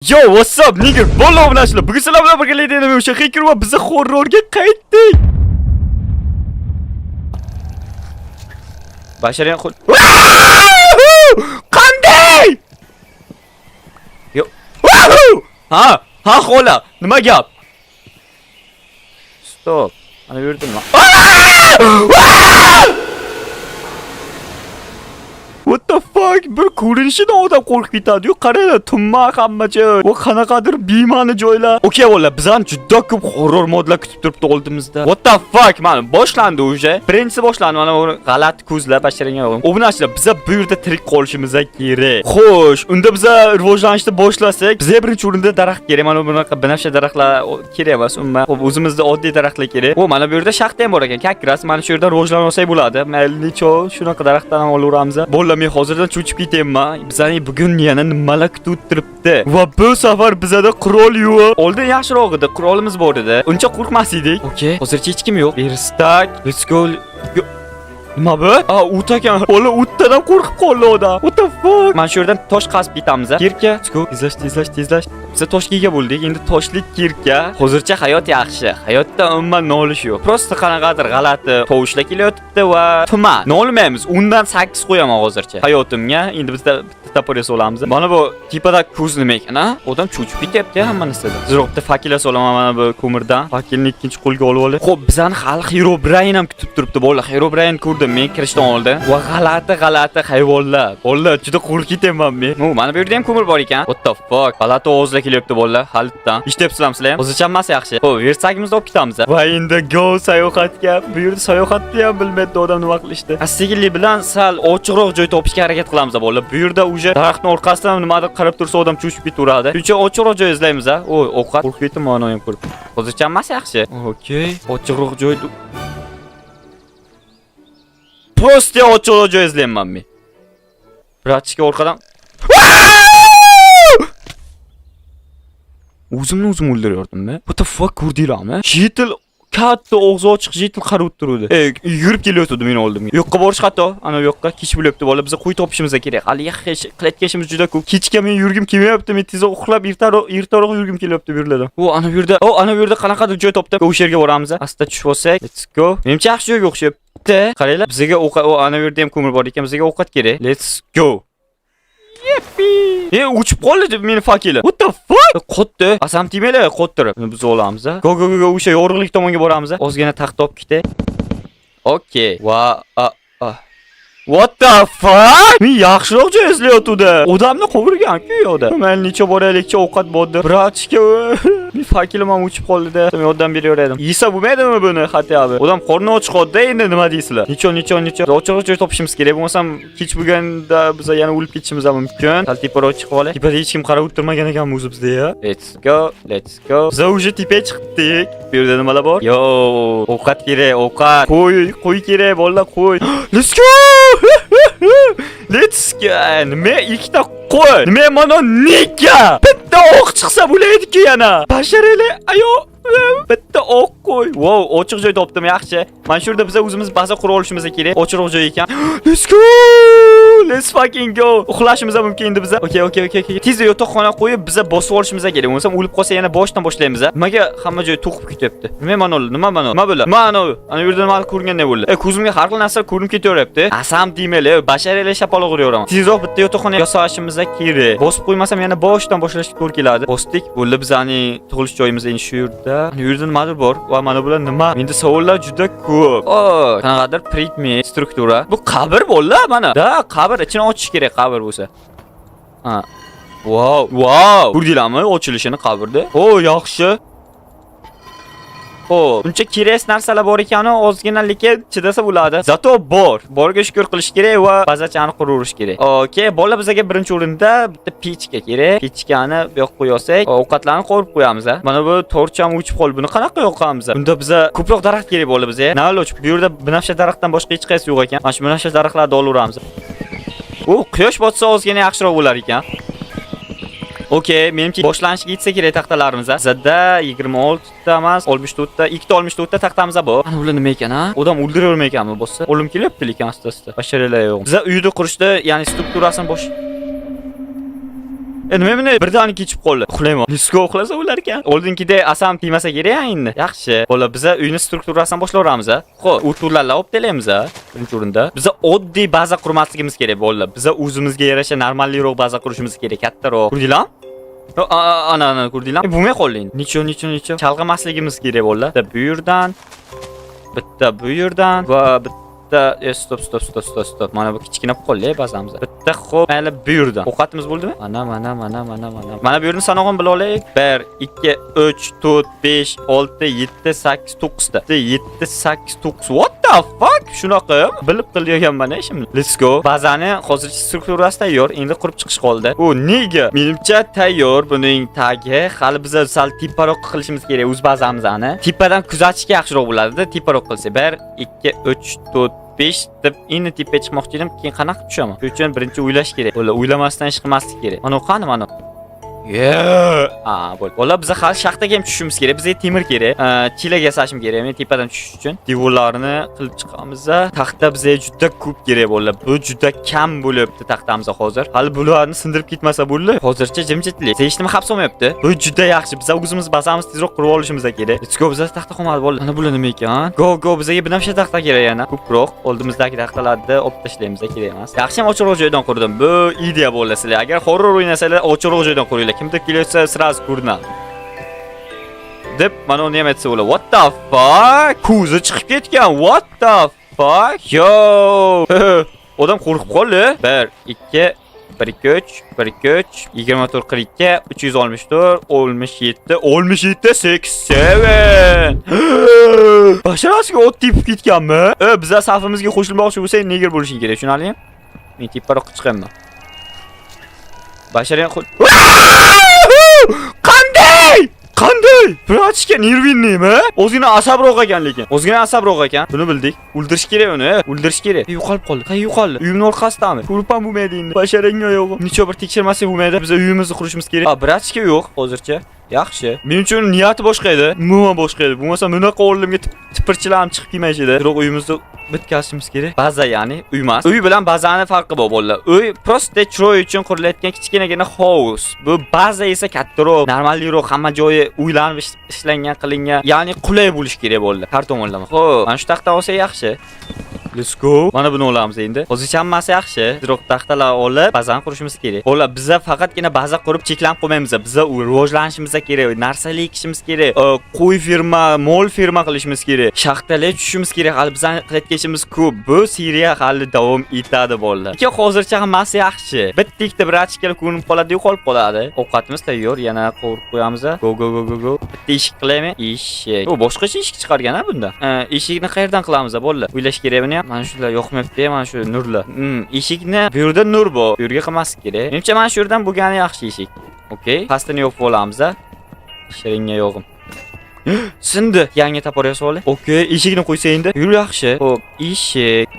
Yo, what's up, nigger? Bo'llo bilan. Bugun sizlar bilan birgalikda yana o'sha Hacker va biz horrorga qaytdik. Basharing qo'l. Qanday? Yo. Ha, ha xola, nima gap? Stop. Ana bu yerda nima? What the fuck? Bir ko'rinishidan odam qo'rqib ketadi-yu. Qaranglar, tumma hamma joy. Va qanaqadir bema'ni joylar. Okey, bolalar, bizani juda ko'p horror modlar kutib turibdi oldimizda. What the fuck? Mana boshlandi уже. Birinchisi boshlandi. Mana bu g'alati ko'zlar basharangan. Obunachilar, biza bu yerda tirik qolishimiz kerak. Xo'sh, unda biza rivojlanishni boshlasak, bizga birinchi o'rinda daraxt kerak. Mana bunaqa binafsha daraxtlar kerak emas umuman. Xo'p, o'zimizda oddiy daraxtlar kerak. O, mana bu yerda shaxta ham bor ekan. Как раз mana shu yerdan rivojlanib olsak bo'ladi. Mayli, necho shunaqa daraxtdan ham olaveramiz. Bolalar, men hozirdan cho'chib ketyapman. Bizani bugun yana nimalar kutib turibdi. Va bu safar bizada qurol yo'q. Oldin yaxshiroq edi, qurolimiz bor edi. Uncha qo'rqmas edik. Okey, hozircha hech kim yo'q. Verstak. Let's go. Nima bu? A, o't ekan. Bola o'tdan qo'rqib qoldi odam. What the fuck? Mana shu yerdan tosh qazib ketamiz. Kirka. Let's go. Tezlash, tezlash, tezlash. Biz toshga ega bo'ldik. Endi toshli kirka. Hozircha hayot yaxshi. Hayotda umuman nolish yo'q. Просто qanaqadir g'alati tovushlar kelyotibdi va tuman. Nolmaymiz. Undan 8 qo'yaman hozircha. Hayotimga. Endi bizda bitta топор olamiz. Mana bu tepada ko'z nima ekan, a? Odam cho'chib ketyapti hamma narsadan. Tezroq bitta факел solaman mana bu ko'mirdan. Факел ni ikkinchi qo'lga olib olib. Xo'p, bizani hali Herobrine ham kutib turibdi. Bolalar, Herobrine ko'rdim men kirishdan oldin. Va g'alati g'alati hayvonlar. Bolalar, juda qo'rqib ketyapman men. No, mana bu yerda ham ko'mir bor ekan. What the fuck? G'alati ovozlar kelyapti bolalar, halitdan. Eshityapsizlarmi sizlar ham? Hozircha hammasi yaxshi. Xo'p, versagimizni olib ketamiz. Va endi go sayohatga. Bu yerda sayohatni ham bilmaydi odam nima qilishdi. Sekinlik bilan sal ochiqroq joy topishga harakat qilamiz bolalar. Bu yerda уже daraxtning orqasidan nimadir qarab tursa odam cho'chib ketaveradi. Shuning uchun ochiqroq joy izlaymiz, a. O, ovqat. Qo'rqib ketdim mana ham ko'rib. Hozircha hammasi yaxshi. Okey, ochiqroq joy. Просто ochiqroq joy izlayman men. Братишка orqadan o'zimni o'zim o'ldirayotdimmi? What the fuck, ko'rdinglarmi? Житель, katta og'zi ochiq житель qarab turuvdi. E, yurib kelayotgandi meni oldimga. Yo'qqa borish xato. Ana u yoqqa kech bo'lyapti bola. Biz qo'y topishimiz kerak. Hali yaxshi qilayotgan ishimiz juda ko'p. Kechga men yurgim kelmayapti. Men tezroq uxlab ertaroq yurgim kelyapti bu yerlardan. O, ana bu yerda, o, ana bu yerda qanaqadir joy topdim. O'sha yerga boramiz. Asta tushib olsak. Let's go. Menimcha yaxshi joyga o'xshayapti. Qaranglar, bizga ovqat, o, ana bu yerda ham ko'mir bor ekan. Bizga ovqat kerak. Let's go. Yippee! E, uchib qoldi deb meni факел im. What the fuck? Qotdi. Qasam tegmanglar, qottirib. Buni biz olamiz. Go go go go, o'sha yorug'lik tomonga boramiz. Ozgina taxta olib ketay. Okey. Va a a. What the fuck? Men yaxshiroq joy izlayotgandi. Odamni qovurgan-ku u yoqda. Mayli, necha boraylikcha ovqat bordi. Братишка, men факел im ham o'chib qoldi-da. Men odam beraverdim. Yesa bo'lmaydimi buni хотя бы? Odam qorni och qoldi, endi nima deysizlar? Necha, necha, necha. Ochiqroq joy topishimiz kerak. Bo'lmasam kech bo'lganda biz yana o'lib ketishimiz ham mumkin. Sal teparoq chiqib olay. Tepada hech kim qarab o'tirmagan ekanmi o'zi bizda ya? Let's go, let's go. Biz уже tepaga chiqdik. Bu yerda nimalar bor? Yo, ovqat kerak, ovqat. Qo'y, qo'y kerak, bolalar, qo'y. Let's go! Let's go. Nima ikkita qo'y? Nima mana nega? Bitta o'q chiqsa bo'laydi-ku yana. Basharali, ayo, bitta oq qo'y. Wow, ochiq joy topdim, yaxshi. Mana shu yerda biz o'zimiz baza qura olishimiz kerak. Ochiqroq joy ekan. Let's go! Let's fucking go. Uxlashimiz ham mumkin endi biza. Okey. Tezda yotoqxona qo'yib biza bosib olishimiz kerak. Bo'lmasam o'lib qolsa yana boshdan boshlaymiz. Nimaga hamma joy to'qib ketyapti? Nima mana u? Nima mana? Nima bo'ldi? Mana u. Ana bu yerda nima ko'ringanday bo'ldi. E, ko'zimga har xil narsa ko'rinib ketaveryapti. Asam deymanglar, basharali shapaloq uraveraman. Tezroq bitta yotoqxona yasashimiz kerak. Bosib qo'ymasam yana boshdan boshlashga to'g'ri keladi. Bosdik. Bo'ldi, bizning tug'ilish joyimiz endi shu yerda. Ana bu yerda nimadir bor. Va mana bular nima? Menda savollar juda ko'p. O, qanaqadir predmet, struktura. Bu qabr bo'ldi mana. Da, qabr ichini ochish kerak qabr bo'lsa. Ha. Wow, wow. Ko'rdinglarmi ochilishini qabrda? O, yaxshi. O, uncha kerak narsalar bor ekani, ozgina lekin chidasa bo'ladi. Зато bor. Borga shukr qilish kerak va bazachani quraverish kerak. Okey, bola, bizga birinchi o'rinda bitta pechka kerak. Pechkani bu yoqqa qo'yasak, ovqatlarni qovurib qo'yamiz. A. Mana bu torch ham o'chib qoldi. Buni qanaqa yoqamiz? Unda biza ko'proq daraxt kerak bo'ldi bizga. Navloch, bu yerda binafsha daraxtdan boshqa hech qaysi yo'q ekan. Mana shu binafsha daraxtlarni olaveramiz. U quyosh botsa ozgina yaxshiroq bo'lar ekan. Okey, menimcha boshlanishiga yetsa kerak taxtalarimiz. Bizada 26 ta emas, 64 ta, ikkita 64 ta taxtamiz bor. Ana ular nima ekan, ha? Odam o'ldiravermay ekanmi bossa? O'lim kelyapti lekin asta-asta. Basharalar yo'q. Biza uyni qurishda, ya'ni strukturasini bosh Nima buni birdaniga kechib qoldi. Uxlayman. Let's go, uxlasa bo'lar ekan. Oldingida asam tegmasa kerak endi. Yaxshi. Bola, biza uyni strukturasini boshlayveramiz a. Xo'p, o'turlarni olib kelaymiz a. Birinchi o'rinda. Biza oddiy baza qurmasligimiz kerak, bolalar. Biza o'zimizga yarasha normalliroq baza qurishimiz kerak, kattaroq. Ko'rdinglarmi? Ana, ana, ko'rdinglarmi? Bo'lmay qoldi endi. Necha, necha, necha? Chalg'imasligimiz kerak, bolalar. Bitta bu yerdan, bitta bu yerdan va bitta стоп, стоп, стоп, стоп, стоп. Mana bu kichkina bo'lib qoldi bazamiz. Bitta, xo'p, mayli, bu yerdan. Ovqatimiz bo'ldimi? Mana, mana, mana, mana, mana. Mana bu yerni sanog'ini bila olaylik. 1, 2, 3, 4, 5, 6, 7, 8, 9 ta. 7, 8, 9. What the fuck? Shunaqa bilib qilgan mana ishimni. Let's go. Bazani hozircha strukturasi tayyor. Endi qurib chiqish qoldi. U nega? Menimcha tayyor buning tagi. Hali biza sal teparoq qilishimiz kerak o'z bazamizni. Tepadan kuzatishga yaxshiroq bo'ladi-da, teparoq qilsak. 1, 2, 3, 4, 5 deb endi tepaga chiqmoqchi edim, keyin qanaqa qilib tushaman? Shuning uchun birinchi o'ylash kerak. Ular o'ylamasdan ish qilmaslik kerak. Mana qani mana? Yeah. Ha, bo'ldi. Bola, biza hali shaxtaga ham tushishimiz kerak. Bizga temir kerak. Chilak yasashim kerak men tepadan tushish uchun. Devorlarni qilib chiqamiz. Taxta bizga juda ko'p kerak bo'ldi. Bu juda kam bo'lyapti taxtamiz hozir. Hali bularni sindirib ketmasa bo'ldi. Hozircha jimjitlik. Hech nima xavf solmayapti. Bu juda yaxshi. Biz o'zimiz bazamiz tezroq qurib olishimiz kerak. Let's go, bizda taxta qolmadi, bo'ldi. Mana bular nima ekan? Go, go, bizga bir nafsha taxta kerak yana. Ko'proq oldimizdagi taxtalarni olib tashlaymiz, kerak emas. Yaxshi ham ochiqroq joydan qurdim. Bu ideya bo'ldi sizlar. Agar horror o'ynasanglar, ochiqroq joydan quringlar. Kimdir kelayotsa, сразу ko'rinadi. Deb mana uni ham aytsa bo'ladi. What the fuck? Ko'zi chiqib ketgan. What the fuck? Yo! Odam qo'rqib qoldi. 1, 2, 1, 2, 3, 1, 2, 3, 24, 42, 364, 67, 67, 87. Basharasiga o't tepib ketganmi? Biza safimizga qo'shilmoqchi bo'lsang, neger bo'lishing kerak, tushunarlimi? Men teparoqqa chiqaman. Basharang. Qanday? Qanday? Братишка нервный mi? Ozgina asabroq ekan lekin. Ozgina asabroq ekan. Buni bildik. O'ldirish kerak uni, o'ldirish kerak. Yo'qolib qoldi. Qayerga yo'qoldi? Uyimning orqasidami? Ko'rib ham bo'lmaydi endi. Basharangga yo'q. Necha bir tekshirmasak bo'lmaydi. Biz uyimizni qurishimiz kerak. Ha, братишка yo'q hozircha. Yaxshi. Men uchun niyati boshqa edi. Umuman boshqa edi. Bo'lmasa bunaqa oldimga tipirchilar chiqib kelmaydi edi. Biroq uyimizni bitkazishimiz kerak. Baza, ya'ni uy emas. Uy bilan bazani farqi bor, bolalar. Uy просто chiroy uchun qurilayotgan kichkinagina house. Bu baza esa kattaroq, normalliroq, hamma joyi o'ylanib ishlangan, qilingan. Ya'ni qulay bo'lishi kerak bo'ldi. Har tomonlama. Xo'p, mana shu taxta olsak yaxshi. Let's go. Mana buni olamiz endi. Hozircha hammasi yaxshi. Tezroq taxtalar olib, bazani qurishimiz kerak. Xo'la, biza faqatgina baza qurib cheklanib qo'ymaymiz. Biza u rivojlanishimiz kerak, narsalar ekishimiz kerak. Qo'y ferma, mol ferma qilishimiz kerak. Shaxtalar tushishimiz kerak. Hali bizani qilayotgan ishimiz ko'p. Bu seriya hali davom etadi, bolalar. Lekin hozircha hammasi yaxshi. Bitta ikkita братишка lar ko'rinib qoladi, yo'qolib qoladi. Ovqatimiz tayyor, yana qovurib qo'yamiz. Go, go, go, go, go. Bitta eshik qilaymi? Eshik. U boshqacha eshik chiqargan ha bunda. Eshikni qayerdan qilamiz, bolalar? O'ylash kerak buni ham. Mana shular yoqmayapti, mana shu nurlar. Eshikni bu yerda nur bor. Bu yerga qilmaslik kerak. Menimcha, mana shu yerdan bo'lgani yaxshi eshik. Okey. Pastini yopib olamiz. Shiringa yo'g'im. Sindi. Yangi topor yasab olay. Okey, eshikni qo'ysa endi. Yur, yaxshi. Xo'p, eshik.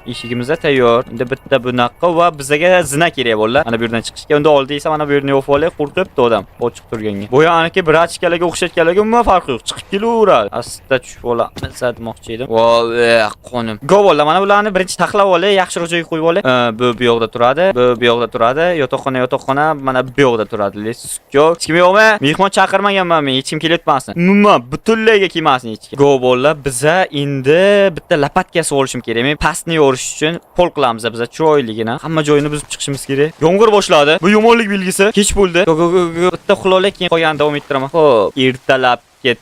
Eshigimiz tayyor. Endi bitta bunaqa va bizaga zina kerak bo'ldi. Mana bu yerdan chiqishga. Unda oldi esa mana bu yerni yopib olay, qo'rqibdi odam ochiq turganga. Boya anaki братишка larga o'xshatganlarga umuman farqi yo'q. Chiqib kelaveradi. Asta tushib olamiz demoqchi edim. Voy, qonim. Go, bo'ldi. Mana bularni birinchi taxlab olay, yaxshiroq joyga qo'yib olay. Bu bu yoqda turadi, bu bu yoqda turadi. Yotoqxona, yotoqxona mana bu yoqda turadi. Let's go. Hech kim yo'qmi? Mehmon chaqirmaganman men, hech kim kelayotmasin. Umuman butunlayga kelmasin hech kim. Go, bo'ldi. Biza endi bitta лопатка si olishim kerak. Men pastni yorish uchun pol qilamiz biza chiroyligini. Hamma joyini buzib chiqishimiz kerak. Yomg'ir boshladi. Bu yomonlik belgisi. Kech bo'ldi. Go, go, go, go. Bitta uxlab, keyin qolganini davom ettiraman. Xo'p, ertalabki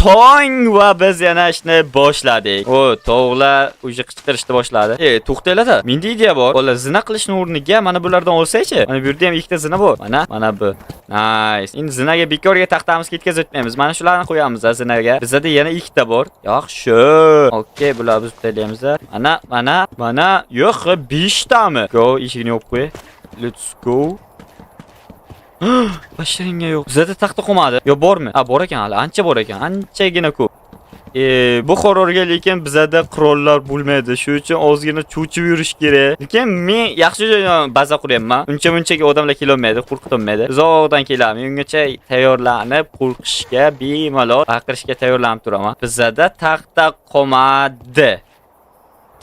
tong va biz yana ishni boshladik. O, tovuqlar уже qichqirishni boshladi. To'xtanglar-da. Menda ideya bor. Bola, zina qilishni o'rniga mana bulardan olsaychi. Mana bu yerda ham ikkita zina bor. Mana, mana bu. Nice. Endi zinaga bekorga taxtamiz ketkazib o'tmaymiz. Mana shularni qo'yamiz zinaga. Bizda yana ikkita bor. Yaxshi. Okey, bular biz taylaymiz. Mana, mana, mana. Yo'q, 5 tami? Go, eshigini yopib qo'y. Let's go. Basharingga yo'q. Bizda taxta qolmadi. Yo, bormi? Ha, bor ekan hali. Ancha bor ekan. Anchagina ko'p. Bu horrorga lekin bizada qurollar bo'lmaydi. Shu uchun ozgina cho'chib yurish kerak. Lekin men yaxshi joydan baza quryapman. Uncha munchaga odamlar kelolmaydi, qo'rqitolmaydi. Uzoqdan keladi. Men ungacha tayyorlanib, qo'rqishga, bemalol baqirishga tayyorlanib turaman. Bizada taxta qolmadi.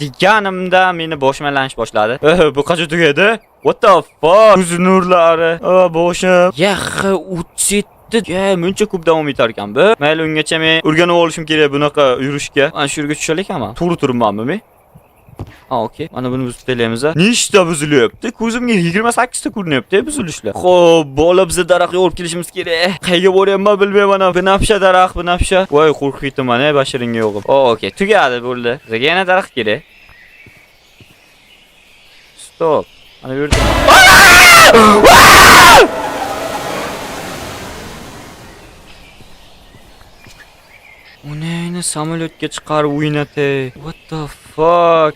Deganimda meni boshim aylanish boshladi. Bu qachon tugaydi? What the fuck? Ko'z nurlari. Boshim. Yaxshi, 37. Ya, muncha ko'p davom etar ekan bu. Mayli, ungacha men o'rganib olishim kerak bunaqa yurishga. Mana shu yerga tushar ekanman. To'g'ri turibmanmi men? Ha, okey. Mana buni buzib tashlaymiz. Nechta buzilyapti? Ko'zimga 28 ta ko'rinyapti buzilishlar. Xo'p, bola, biza daraxt olib kelishimiz kerak. Qayerga boryapman, bilmayman. Binafsha daraxt, binafsha. Voy, qo'rqib ketdim mana, bashiringa yo'g'im. Okey, tugadi, bo'ldi. Bizga yana daraxt kerak. Стоп. Mana bu yerda. Ah! Uni samolyotga chiqarib o'ynatay. What the fuck?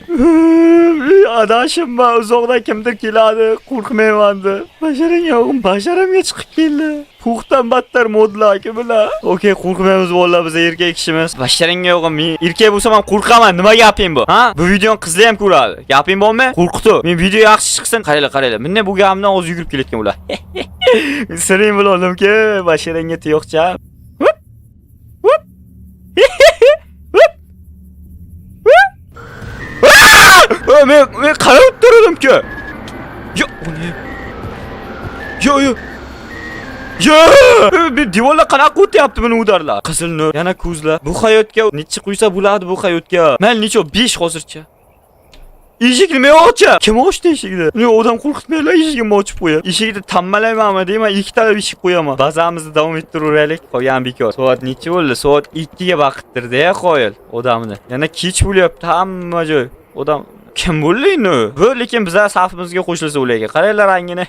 Adashimman, uzoqdan kimdir keladi, qo'rqmayman deb. Basharing yo'g'im, basharamga chiqib keldi. Puxdan battar modlar aka bular. Okey, qo'rqmaymiz bolalar, biz erkak kishimiz. Basharing yo'g'im, men erkak bo'lsam ham qo'rqaman. Nima gaping bu? Ha? Bu videoni qizlar ham ko'radi. Gaping bormi? Qo'rqitib. Men video yaxshi chiqsin. Qaranglar, qaranglar. Bunday bu gapimdan o'zi yugurib kelayotgan ular. Siring bilaoldimki, basharingga tuyoqcha. Hup. Hup. Hup. Hup. Ah! Men qarab turdim-ku. Yo, uni. Yo, yo. Yo! Bir devorlar qanaqa o'tyapti buni удар lar? Qizil nur, yana ko'zlar. Bu hayotga necha quysa bo'ladi bu hayotga? Mayli, necha? 5 hozircha. Eshik nima ocha? Kim ochdi eshikni? Ne, odam qo'rqitmanglar, eshigimni ochib qo'yib. Eshikni tammalaymanmi deyman, ikkitalab eshik qo'yaman. Bazamizni davom ettiraveraylik. Qolgan bekor. Soat necha bo'ldi? Soat 2 ga vaqtdirda, qoyil odamni. Yana kech bo'lyapti hamma joy. Odam kim bo'ldi endi? Bu lekin bizlar safimizga qo'shilsa ularga. Qaranglar rangini.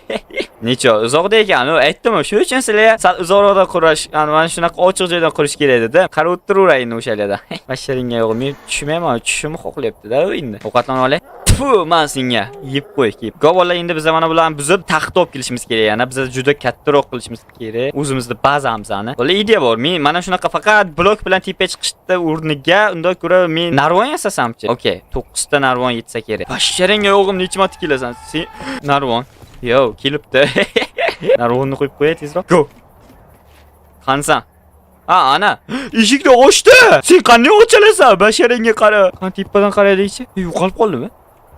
Necha uzoqda ekan, u aytdim, shu uchun sizlarga sal uzoqroqda qurish, ya'ni mana shunaqa ochiq joydan qurish kerak edi-da. Qarab o'tiraveray endi o'shalarda. Basharingga yo'q, men tushmayman, tushishimni xohlayapti-da u endi. Ovqatlanib olay. Tfu, man senga yeb qo'y, yeb. Bolalar, endi biz mana bularni buzib taxt olib kelishimiz kerak yana. Biz juda kattaroq qilishimiz kerak. O'zimizni bazamizni. Bola, ideya bor. Men mana shunaqa faqat blok bilan tepaga chiqishda o'rniga undan ko'ra men narvon yasasamchi. Okey, 9 ta narvon yetsa kerak. Basharingga yo'g'im, necha marta kelasan? Sen narvon. Yo, kelibdi. Narvonni qo'yib qo'yay tezroq. Go. Qanisan? Ha, ana. Eshikni ochdi. Sen qanday ochalasan? Basharingga qara. Qani, tepadan qaraylikchi. Yo'qolib qoldimi?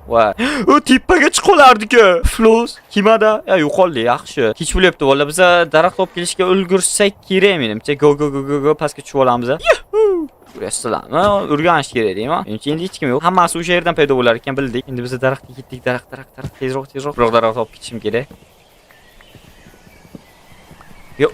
Va u tepaga chiqa olardi-ku. Flos kimada? Ya, yo'qoldi, yaxshi. Kech bo'lyapti bola. Biz daraxt olib kelishga ulgursak kerak menimcha. Go, go, go, go, go, pastga tushib olamiz. Yuhu! Ko'rasizlarmi? O'rganish kerak deyman. Menimcha endi hech kim yo'q. Hammasi o'sha yerdan paydo bo'lar ekan, bildik. Endi biz daraxtga ketdik. Daraxt, daraxt, daraxt. Tezroq, tezroq. Biroq daraxt olib ketishim kerak. Yo'q.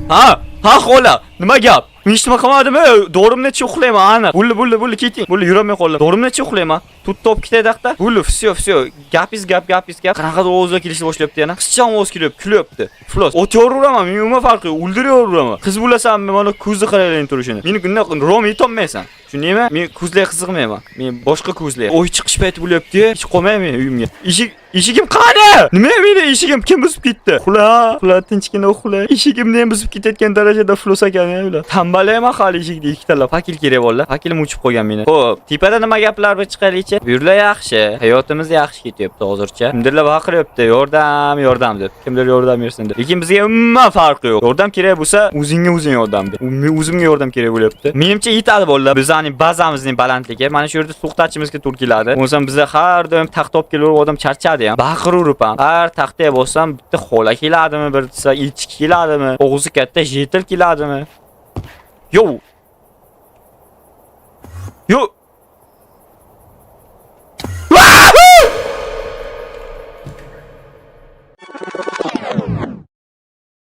Ha, ha, xola. Nima gap? Men hech nima qilmadim. Dorim necha uxlayman, aniq. Bo'ldi, bo'ldi, bo'ldi, keting. Bo'ldi, yurolmay qoldim. Dorim necha uxlayman. Tutni olib ketay daqda. Bo'ldi, всё, всё. Gapingiz gap, gapingiz gap. Qanaqadir ovozlar kelishni boshlayapti yana. Qizcha ovoz kelyapti, kulyapti. Flos. Otaveraman, men umuman farqi yo'q. O'ldiraveraman. Qiz bo'lasanmi, mana ko'zni qaraylang turishini. Meni bunday rom yetolmaysan. Tushundingmi? Men ko'zlarga qiziqmayman. Men boshqa ko'zlar. Oy chiqish payti bo'lyapti. Hech qolmayman uyimga. Eshik, eshigim qani? Nima meni eshigim kim buzib ketdi? Uxla, uxla, tinchgina uxla. Eshigimni ham buzib ketayotgan darajada flos ekan ular. Tambalayman hali eshikni ikkitalab. Факел kerak bo'ldi. Факел im o'chib qolgan meni. Xo'p, tepada nima gaplar bir chiqaylikchi. Bu yerlar yaxshi. Hayotimiz yaxshi ketyapti hozircha. Kimdirlar baqiryapti, yordam, yordam deb. Kimdir yordam bersin deb. Lekin bizga umuman farqi yo'q. Yordam kerak bo'lsa, o'zingga o'zing yordam ber. Men o'zimga yordam kerak bo'lyapti. Menimcha yetadi bolalar. Bizning bazamizning balandligi mana shu yerda to'xtatishimizga to'g'ri keladi. Bo'lmasam biza har doim taxt olib kelaverib odam charchadi ham. Baqiraverib ham. Har taxtaga bossam bitta xola keladimi, bir desa echki keladimi, og'zi katta житель keladimi? Yo. Yo.